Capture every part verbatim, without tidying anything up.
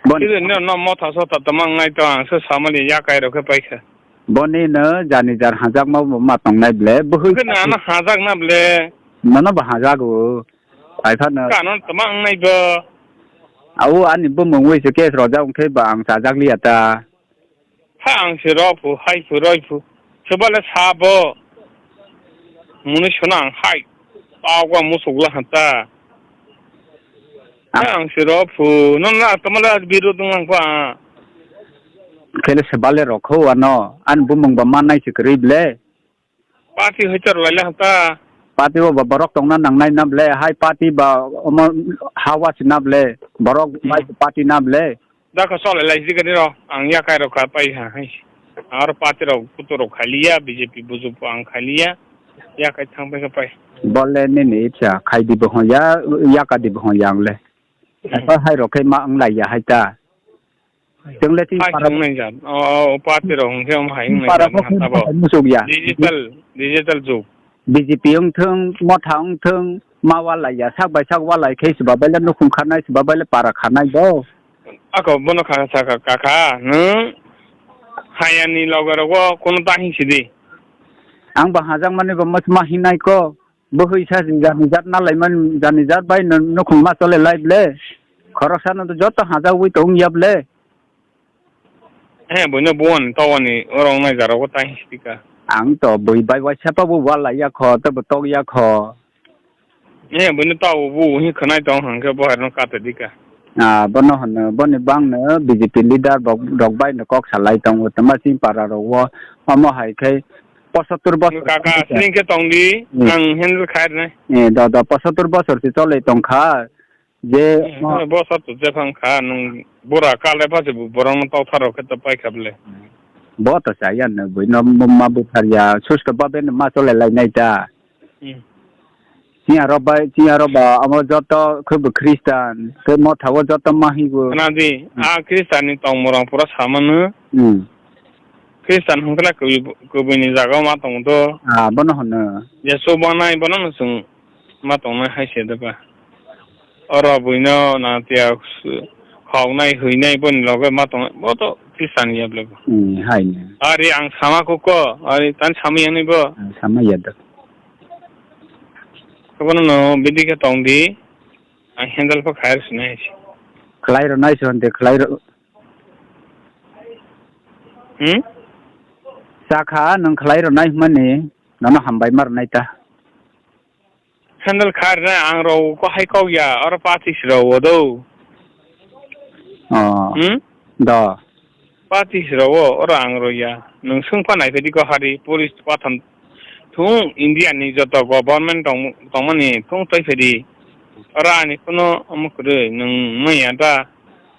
Boni Khe no, no motha sotha tama wngnai to ang se samani yakai rok khe paikha. Boni no jani jar hajakma bo ma tongnai ble. Buhui Khe no ano hajak na ble. Nono bo hajago. Phai phano. Kano tama wngnai bo. Au ani bumung wi se case rojak wngkhe ba ang chajak liya ta. Ha ang se rw phu, hai phu, roi phu. Sebale sabo. Muni sono ang hai. Tao khe musuk la hata. Ha ang se rw phu. Non na tamala biru dung ang pa. Khele sebale rokho ano. An bumung ba manai se kwrwi ble. Party hoitor lai la hata. Party o ba borok tongna nangnai na ble. Hai party ba omo hawa se na ble. Borok Hmm. bai party na ble. Dakha cholai lai jigani rok, ang yakai rok kha pai ha hai. Aro party rok kutu rok khaliya, B J P buju po ang khaliya, yakai thang pai kha pai. Bole nini icha khai di bohon ya, yaka di bohon ya ang le. Hmm. Asa hai rok khai ma ang lai ya hai ta. Chwng le chini Hai para thang nai jan. O, o, o party rok hwnkhe om hai nai para jan bo ha tabo. Musuk ya. Digital, digital jug. B J P wng thung, motha wng thung, ma walai ya, sak bai sak walai khe se babai le nukhung khanai, se babai le para khanai bo. Ako bono kha, sa kha, kha, kha, nwng hayani loge rogo kuno ta hing sidi. Ang ba hajak mani bo mas ma hinai ko, bo hui sa jani jat na lai man, jani jat bai no nukhung ma chole lai ble. Khorok sa no joto hajak wi tong ya ble. He, buino buan tawani, oro wngnai jara o tai sika. Ang to bui bai waisa pa bo wala ya kho, tei bo tok ya kho. He, buino tawo bu hi khwnai tong hwnkhe bo harno kata dika. Ah, bono hwno, boni bangno B J P leader bok, rok bai no kok salai tongo, tama sing para rok o, omo hai khe posottur bosor. Kaka, sini khe tong di, Hmm. ang handle khai rwnai. Eh, do, do, posottur bosor se choloi tong kha. Je, Eh, mo- bo sa tu je phang kha, nung bura kale pha se bu borong no tau tharo khe to pai kha ble. Bo to sa ya no bui no mo ma bu thar ya, susto ba ben ma chole lai nai ta. Hmm. Chiya ro bai, chiya ro ba, amo joto khe bu Christian, khe mo thawo joto ma hi bu. Na di, Hmm. a Christian ni tong morang pura samanu. Hmm. Christian hwnkhe kubui, kubui ni jaga o ma tongo to. Ah, bono hwno. Jesu banai bono no chwng ma tongnai hai se da ba. Oro buino na tiya khoknai hwinai boni loge ma tongnai bo to Christian ya ble bo. Hmm, hai no. Ari ang sama kuk ko, ari tan sama ya ni bo. Ang sama ya da. Bono no bidi khe tong di. Ang handle pha khair sinai. Khlai ro nai son de khlai ro. Hmm? Sakha nwng khlai rwnai hwnmani nono hambai ma rwnai ta. Handle kha rwnai ang rw ko hai kok ya, oro patis rw o do. Oh. Hmm? Do. Patis rw o, oro ang rw ya. Nwng swng pha nai phai di ko hari, police patham thung India ni joto government tong, tongmani thung twi phai di. Oro ani kuno omo kwrwi, nwng manya da.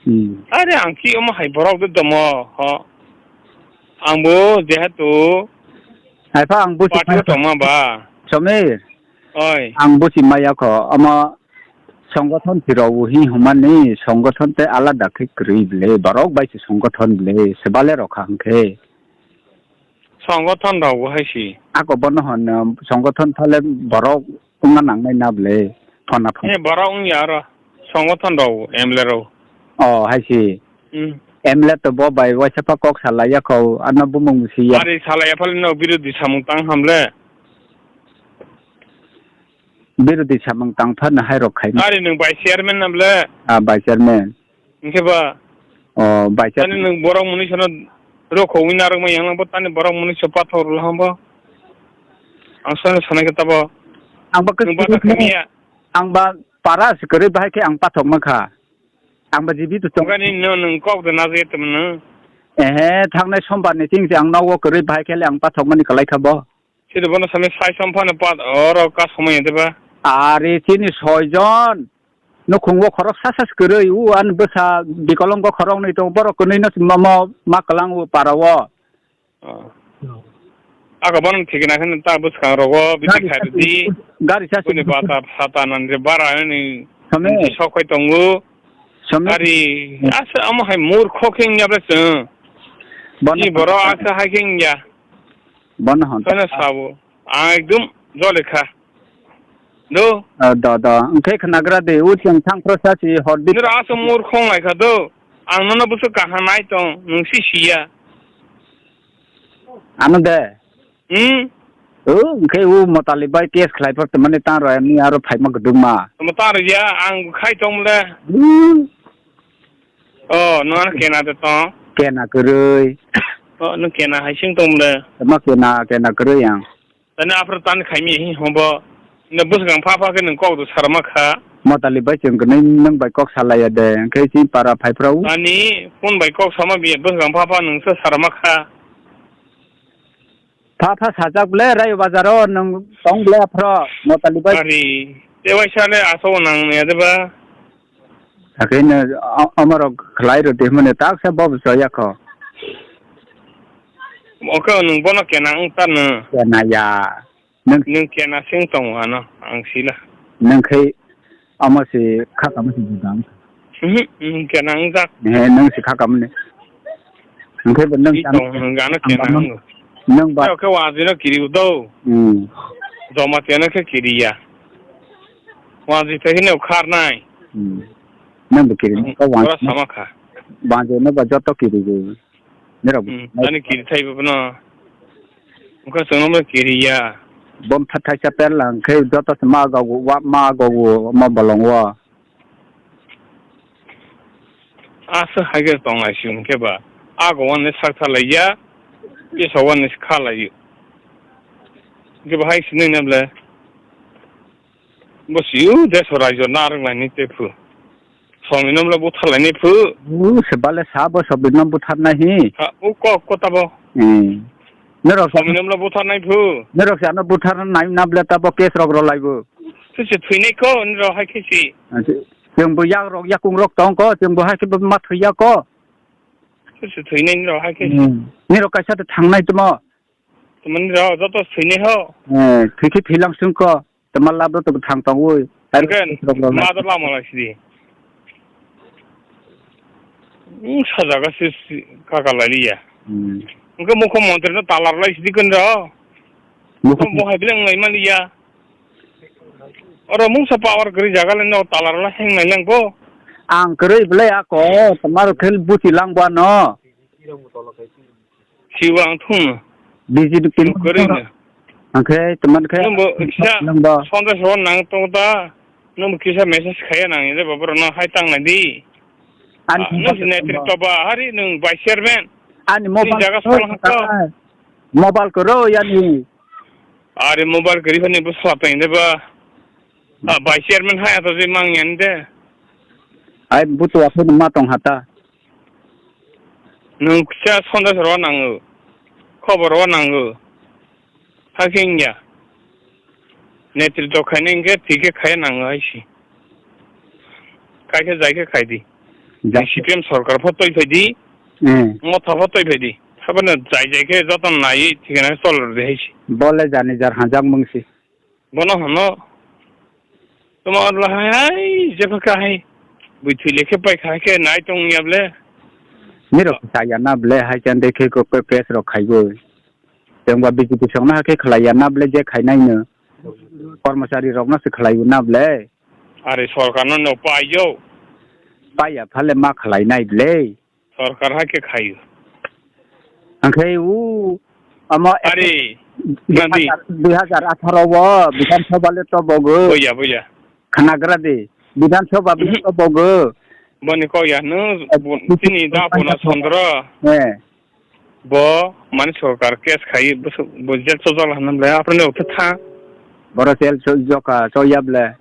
Hmm. Are ang ki omo hai borok de domo ho. Ang bo jehetu Hai pha ang busi party o maya. Tongma ba. Somir. Oi. Ang busi maya kho. Omo songothon si rw hi humani songothon te alada khe kwrwi ble. Borok bai se songothon ble. Sebale rw kha hwnkhe. Songothon rok bo hai si. Ako bono hwn, um, songothon thale borok wngna nangnai na ble, phona phon. He, borok wngya aro. Songothon rok, M L A rok. Oh, hai si. Hmm. M L A to bo bai waisa pha kok salai ya kho, ano bumung si ya. Ari salai ya phale no birodhi samung tang ham le. Birodhi samung tang pha na hai rok khai. Ari nwng vice chairman na ble. Ah, vice chairman. Hingke ba? Oh, bai cha. Tani nwng borok mwnwi sono rokho wngwi narwkma yang bo tani borok mwnwi so pathor rwla hambo. Ang sono sanai khe tabo. Ang ba nwng kwchwng bathar khe miya. Ang ba para se kwrwi bahai khe ang pathok mankha. Ang ba jibi to chong. Gani no nwng kok de na je tamo no. Ehe, thangnai sombar ni ching se ang nogo kwrwi bahai khe le ang pathok mani kwlai kha bo. Sini bono sami sai som phano pat oro ka somoi de ba. Ari chini soi jon. Nukhungo khorok sasa se kwrwi, u ani bwsa bikolongo khoroknwi tongo, borok kwnwi no ma, ma, ma kwlango para o. Oh. Ako bono thikna khe ta bwskang rogo biti gari khaidi. Gari sa buni bata sata nan je bara ni. Same. Sok phai tongo. Same. Gari asa amo hai murkho khe wngya ble chwng. Bono ni borok asa hai khe wngya. Bono hon. Sane sabo. Ang ekdum jole kha. Do. Ah, do, do. Hwnkhe khnagra de, u chwng thang phro sa si hor di. Nira asa murkho ngai kha do. Ang nono bwswk kaham nai tong, nwng si siya. Ano de. Hmm? O, hwnkhe o Motali bai case khlai phor tongmani tang rw ani aro phaima kwdwkma. Tamo tang rw ya, ang khai tong le. Hmm. O, nwng ano kena de tong. Kena kwrwi. O, nwng kena hai sing tong le. Tamo kena, kena kwrwi ang. Tani aphra tani khaimi hi hobo. Ino bwswkang pha pha khe nwng kok do sarma kha. Motali bai chwng kwnwi nwng bai kok salaiya de, hwnkhe chini para phai phra o. Ani phone bai kok sama bi bwswkang pha pha nwng se sarma kha. Pha pha sajak ble Rayo Bazar o nwng tong ble aphra Motali bai. Ari, te waisa le aso nang ya de ba. Hakhe no, o-, omorok khlai rw di hwnmani taksa bobo chaya kho. Oke, nwng bono kena wng tano. Kena ya. Nwng nwng kena sing tongo ano, ang sila. Nwng khai omo se khakamo se judang. Mhm, nwng kena wng jak. He, nwng se khakamo ni. Hwnkhe bo nwng I tong, nwng ano kena wng. Nwng ba. Oke, wajino kiri udo. Hmm. Joma kena khe kiri ya. Wanjwi thai hino kharnai. Hmm. Nang bo kiri, hmm, ko wan-, ora sama kha. Wanjwi no ba joto kiri go. Nero bo. Hmm, ani kiri thai bo no. Uka sono mo kiri ya. Bom phathai cha per lang khe joto se ma ga go, wa ma ga go, ma bolong wa. Aswk hai khe tongnai si hwn khe ba, a go wan ni sak tha lai ya, bisa wan ni kha lai yo. Hwnkhe bo hai sinai na ble, bo si o desh o rajyo narwk lai ni te phu. Somi no ble buthar lai ni phu. U se bale sa bo sobi no buthar nai hi. Ha, u kok ko tabo. Hmm. Norok somi no ble buthar nai phu. Norok se ano buthar nai na ble tabo case rok ro lai bo. Khe se thwinai kho, nini rok hai khe se. Chwng bo yak rok, yakung rok tong kho, chwng bo hai khe bo ma thwi ya kho. Khe se thwinai nini rok hai khe se. Hmm. Nini rok kaisa de thangnai tamo. Tamo nini rok joto thwinai ho. Eh, thwi khe thwi lang sung kho. Tamo lab rok to thang tong oi. Hwnkhe ma da lama lai sidi. Wng sa jaga se si-, kaka lai liya. Hmm. Hwnkhe mukho montri no tala rw lai sidi khe nw. Mukho mo hai bile wng lai man liya. Oro mungsa power kwrwi jaga le no tala rw lai heng nai lang bo. Ang kwrwi bwle ako, tamaro khe buchi lang bo ano. Siwa ang thung. B J P kwrwi no. Ang khe tamar khe. Nung bo kisa nang bo. Sonda so nang tong ta. Nung bo kisa message khaya nang ide babur no hai tang nai di. Ani ah, nung si netri to ba hari nung vice chairman. Ani mobile jaga ko sol hako. Mobile ko ro yani. Ari mobile kiri hani bo sala tang ide ba. Ah, vice chairman hai ato je mang yan de. Ai butu aphun ma tong hata. Nwng kisa sonda rw nango, khobor rw nango. Hakhe wngya. Netritw khainai hwnkhe thik khe khaiya nango hai se. Khai khe jai khe khai di. Nwng C P M sorkar pho twi phai di. Hmm. Motha pho twi phai di. Haphano jai jai khe joto naiwi thikna khe chol rw di hai se. Bo le jani jar hajak mung se. Bono hano. Tamo adla hai hai, jepha kha hai. Bui thwi lekhe pai kha khe nai tong ya ble. Nirok sa ya na ble, hai chan de khe ko pe-, pes rok khai go. Tengba B J P song na khe khlai ya na ble, je khai nai no. Kormosari rok no se khlai na ble. Are sorkar no no pai yo. Pai ya phale ma khlai nai ble. Sorkar hai khe khaio. Hwnkhe u omo Ari, nandi. Dui hajar atharo o Bidhan Sabha le tobogo. Boya, boya. Khanagra di. Bidhan Sabha bisi tobogo. Boni kok ya, nung bu-, tini da bono sondro. Eh. Bo mani sorkar case khai, bo su-, bo jel chojak la hanam le, apre ne uthi tha. Boro jel cho-, joka, cho yab le.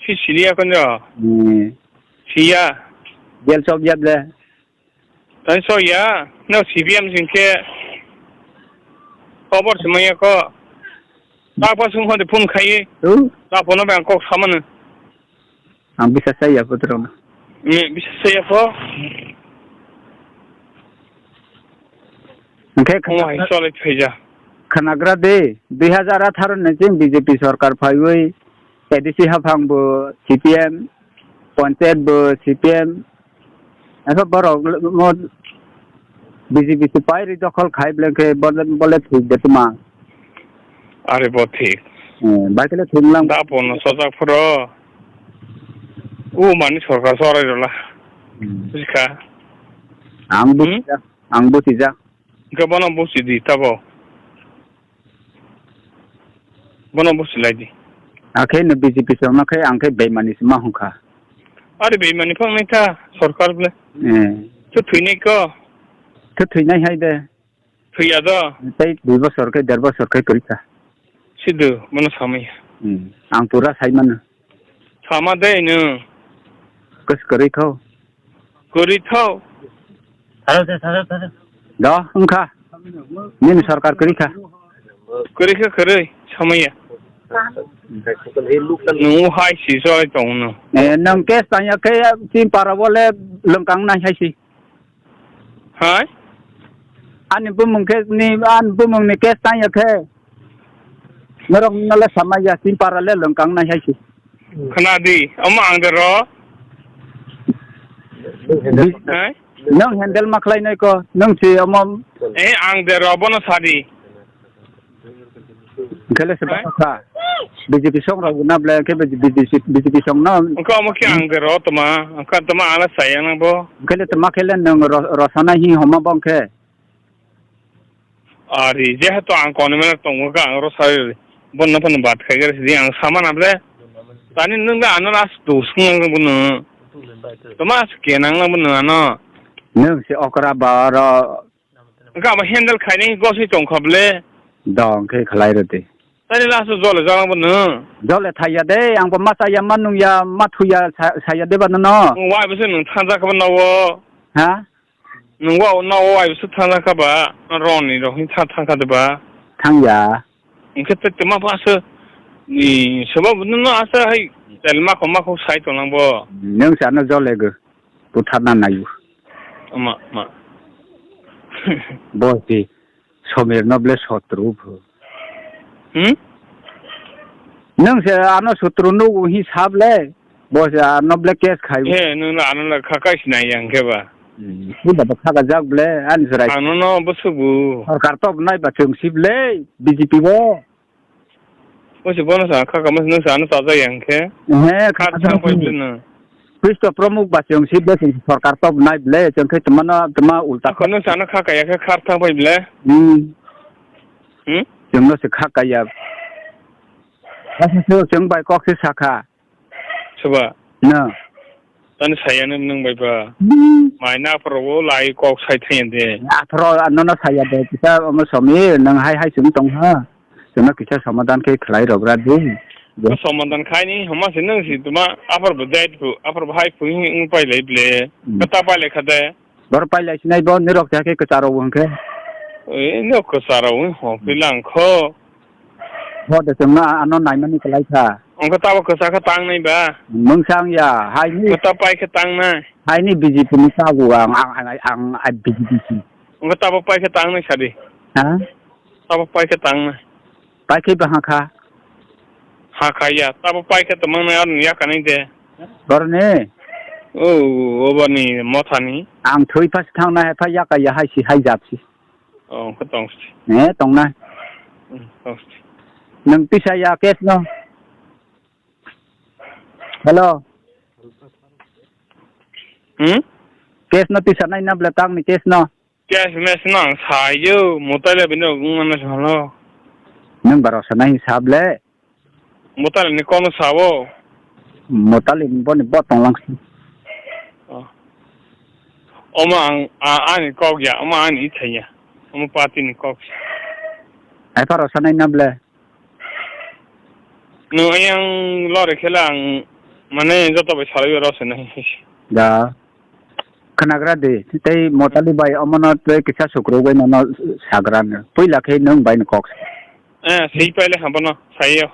Si siliya konjo. Hmm. Siya. Jel chok yab le. Tani so ya, no C P M sing khe khobor se manya ko. Takpa sung hon de phone khai. Hmm? Ta phone ba kok samano. Ang bisa saya putra. Ni bisa saya ko. Hwnkhe oh, hai sole phaija. Khanagra de, dui hajar atharo ni ching B J P sorkar phaiwi A D C haphang bo C P M, Panchayat bo C P M, asa borok mo B J P se pai ri dokhol khai bwle khe bole, bole thik de tuma. Are bo thik. Eh, bai kele thik lang. Da pono sojak phoro. U mani sorkar sorai rola. Hmm. Buji kha. Ang Hmm? butijak, ang butijak. Hwnkhe bono busi di tabo. Bono busi lai di. Akhe no B J P songno khe ang khe beimani se ma hwnkha. Ari beimani phang nai ta sorkar ble. Eh. To thwinai ko. To thwinai hai de. Thwiya do. Tei dui bosor khe, der bosor khe kwrwi kha. Sidu, bono samaya. Hmm. Ang pura sai mano. Sama de nwng. Kos kwrwi kho. Kwrwi tho. Tharo de, tharo, tharo. Do, wngkha. Nini sorkar kwrwi kha. Kwrwi kha, kwrwi. Samaya. Nwng hai si soi tong no. Eh, nwng case tangya khe, chini para bole lwngkang nai hai si. Hai? Ani bumung khe ni, ani bumung ni case tangya khe. Norok nole sama ya, chini para le lwngkang nai hai se. Khna di, omo ang de ro. Bi-, Hai? Nwng handle ma khlai nai ko, nwng si omo. Eh, ang de ro, bono sa di. Hwnkhe le se Hai? Bwkha. B J P song rok na ble, hwnkhe B J P, B J P song no. Hwnkhe omo khe ang de ro toma, hwnkhe toma ala saya nang bo. Hwnkhe le toma khe le nwng ro-, rosana hi homa bo hwnkhe. Ari, jehetu ang kono mela tongo ka ang rosari, bono phano bat khai gari sidi ang sama na ble. Tani nwng da ano last tu sung nang bo no. Toma as ke nang nang bo no ano. Nwng se okra ba ro. Hwnkhe abo handle khainai goswi tongkha ble. Dong khe khlai rwdi. Tani last o jole jala bo nwng. Jole thaiya de, ang bo ma chaya, ma nungya, ma thuya sa-, saya de ba nono. Nwng wai bwswk nwng thangjak kha bo nogo. Ha? Nwng wa, nogo wai bwswk thangjak kha ba? Roni rok hin tha-, thangkha de ba? Thangya. Hwnkhe tei twma pha aswk ni soba bo nono aswk hai telma khoma kho sai tonglang bo. Nwng sa no jole go. Butharna naio. Ama, ma. Bo si Somir no ble sotru pho. Hmm? Nwng se ano sotru nugo hi sab le. Bo se ano ble case khai. He, nwng ano la khakai sinai yang khe ba. Hmm. Buda ba khaka jak ble, ani serai. Ano no bwswk bu. Sorkar to nai ba chwng sib le, B J P bo. Osi bono sa kha kama nwng sa ano chajak yang khe. He, kha kha thang pai ble no. Kristo promuk ba chwng si ble chwng sorkar to nai ble chwng khe tma no tma ulta. Ako nwng sa ano kha kaya khe khar thang pai ble. Hmm. Hmm? Chwng no se kha kaya. Asa se chwng bai kok se sakha. Soba. No. Tani saya nwng nwng bai ba. Hmm. Mai na phoro lai kok sai thang de. Aphro ano no saya de kisa omo somi nwng hai hai chwng tong ha. Chwngno kisa somadan khe khlai rwgra di. Bo somadan khaini homa se nwng si tuma aphar bo jai phu, aphar bo hai phu hi wng pai lai ble. Hmm. Kata pai lai kha de. Bor pai lai sinai bo nirok cha khe kwcharo wng khe. Ei, no kwcharo wng ho, hmm, pilang kho. Bo de chwngno ano naimani kwlai kha. Wng khe tabo kwcha khe tang nai ba. Mungsang ya, hai ni. Kata pai khe tang nai. Hai ni B J P ni chago ang, ang, ang, ang, ang B J P si. Wng khe tabo pai khe tang nai sadi. Ha? Tabo pai khe tang nai. Pai khe ba ha kha. Ha kha ya, tabo pai khe tongmang nai, aroni yakanai de. Boroni? O, oborni mothani. Ang thwi phas thang nai, hai phai yaka ya, hai si, hai jap si. O, wng khe tong si. Ne, tong nai. Hmm, tong si. Nwng tisa ya case no? Hello? Hmm? Case no tisa nai na ble tang ni case no? Case mes no ang sayo, motai le bini rok wng mano se holo. Nwng baro sanai sab le? Motai le ni kono sabo? Motai le ni boni bo tonglang si. Oh. Omo ang, a, ani kok ya, omo ani ithai ya. Omo party ni kok. Ai paro sanai na ble? Nwng ayang lore khe le ang mane joto bai salai o rw se nai. Da. Khwnagra di, tei Motali bai omono tei kisa sukrubwi nono sagra no. Puila khe nwng bai no kok sa. Eh, sei paile ha bono, saio.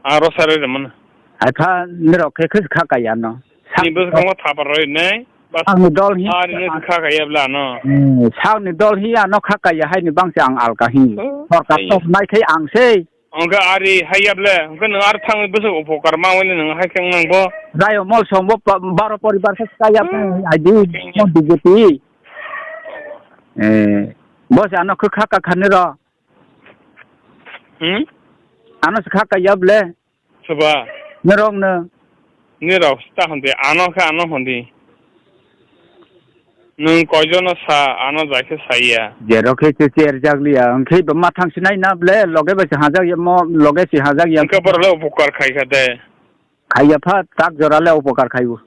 Ang rw sarwi rwmano. Hai pha nirok khe khe kha kaya no. Ni bwskango thapar rw nai. Bas. Ang dol hi. Ari no kha kaya bla no. Hmm, sakni dol hi ano kha kaya hai ni bangse ang alka hi. Oh, sorkar ai. Tok nai khai ang sei. Hwnkhe ari haiya ble, hwnkhe nwng ar thangwi bwswk upokar ma wnwi nwng hai khe wngna bo. Rayo mol song bo pa-, baro poribar khe kaya Hmm. Ai di, Kenya. Mo B J P. Eh, bo se ano khe kha ka kha niro. Hmm? Ano se kha kaya ble. Soba. Nirok no. Nirok ta hwndi, ano khe ano hwndi. Nwng koijono sa, ano jaikhe saiya. Jerok khe se cherjak liya, wngkhe bo mathang sinai na ble, loge bai se hajak ya mo, loge se hajak ya. Wngkhe borok le upokar khai kha de. Khaiya pha, tak jora le upokar khaibo.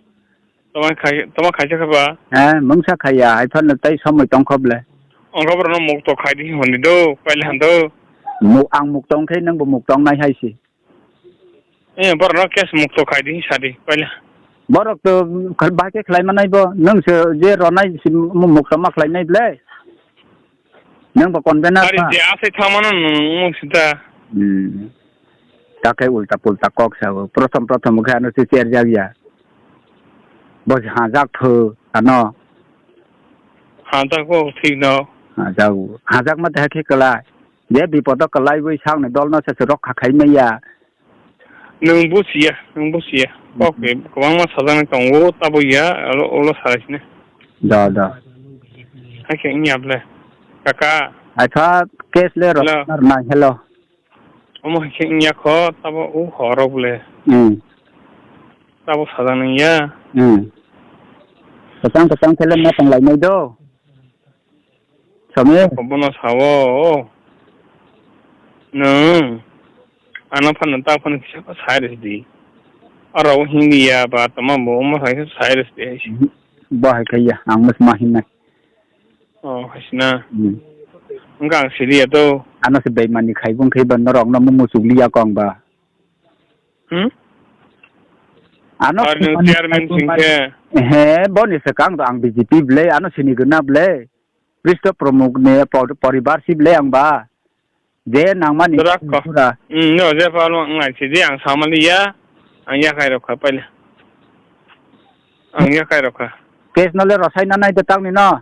Toma khai, toma khaisa kha ba? Eh, mungsa khaiya, hai phano tei somoi tongkho ble. Wngkhe borokno mukto khai di hwnwi do, paila hwn do. Mu-, ang mukto wngkhe nwngbo mukto wngnai hai se. Eh, borokno case mukto khai di, sa di, paila. Borok to khal-, bahai khe khlai manai bo. Nwng se je ronai si mu-, mukto ma khlai nai ble. Nwng bo convener. Ari je asai thamano nwng wng sita. Hmm. Ta khe ulta pulta kok sa bo. Prothom prothom khe ano se cherjak ya. Bo se hajak phu ano. Hajak bo thik no. Hajak, hajak ma ta khe kwlai. Je bipodo kwlaiwi sakni dolno se se rokha khai maya. Nwng busiya, nwng busiya. Kok, mhm, kwbangma sajaknai tongo, tabo ya, olo, olo salai sini. Da, da. Hai khe wngya ble. Kaka. Aitha case le rok. Hello. Narwknai, hello. Omo hai khe wngya kho, tabo u horok ble. Hmm. Tabo sajaknai ya. Hmm. Kwchang kwchang khe le ma tonglainai do. Sami? Bono sawo, nwng ano phano ta phano kisa sai rwdi. Oro o Hindi ya ba tama bo omo hai khe sai rwdi hai se. Bo hai khe ya, ang mas ma hinai. Oh, hai se na. Hmm. Wngkha ang siri ya to. Ano se beimani khai bung khai ba norok no mumu chukli ya kong ba. Hmm? Ano ar nwng chairman sing khe? He, boni se kang do ang B J P ble, ano sini guna ble. Kristo Promuk ni por-, poribar si ble ang ba. Je nangmani Drak ko. Pura. Hmm, no, je pa lo ngai si di ang samali ya. Ang ya kai rok kha paila. Ang ya kai rok kha. Case no le rosai na nai de tang ni no.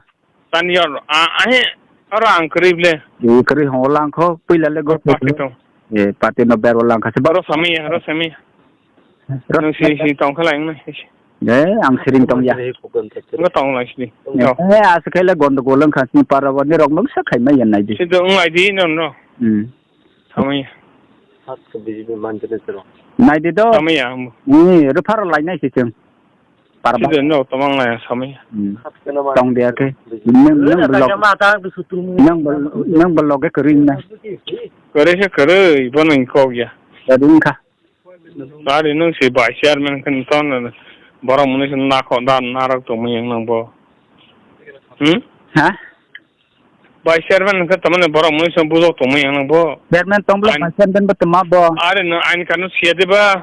Tani yor, a, ahe, oro ang kwrwi ble. E, kwrwi hongo langkho, puila le go. Party tong. E, party no berbo langkha se. Oro samaya, oro samaya. Oro nwng si, si tong khala wng nai. E, ang siring tong ya. Ngo tong lai sini. E, e, aswk khe le gondogol wngkha sini para bo, nirok nwng sa khai mai ya nai di. Sido wng lai di, no, no. Hmm. Samaya. Nai di do. Samaya. Ni, rwpharo lai nai se chwng. Parba. Sida no tomang na samai. Hmm. Tong dia khe. Nwng, nwng belok. Nwng bel-, nwng belok khe kwrwi na. Kwrwi khe kwrwi, bono kok ya. Kwrwi kha. Ari nwng si vice chairman khe ton borok mwnwi se nakho da narok tongmani yang nang bo. Hmm? Ha? Vice chairman hwnkhe tamani borok mwnwi se bujok tongmani ang bo. Chairman tong bwlai vice chairman bo tongma bo. Are no ain kanun siya de ba.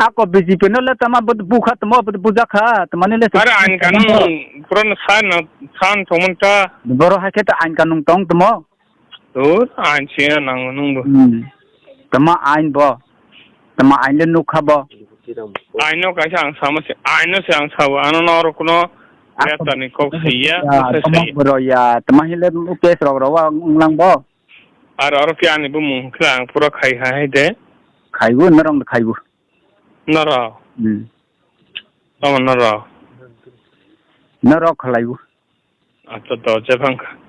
Ako B J P no le tama bo bukha tamo bo bujakha tamani le. Are ain kanun pura no san no san tongmani ta. Borok hai khe ta ain kanun tong tamo. Dur, ain siya nang nung bo. Hmm. Tama ain bo. Tama ain le nukha bo. Ain no kaisa ang sama se, ain no se ang sabo, ano no oro kuno letter ni kok siya, ya, kok tama siya. Boro ya, tama hile case rok rok ang lang bo. Ar oro ke ani bo mung khe ang pura khai ha hai de. Khaibu, norong khaibu. Noro. Hmm. Tama noro. Norok khalaibu. Acha to, jepang kha.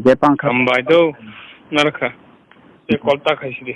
Jepang kha. Hambai do, narkha. Te kolta khai sidi.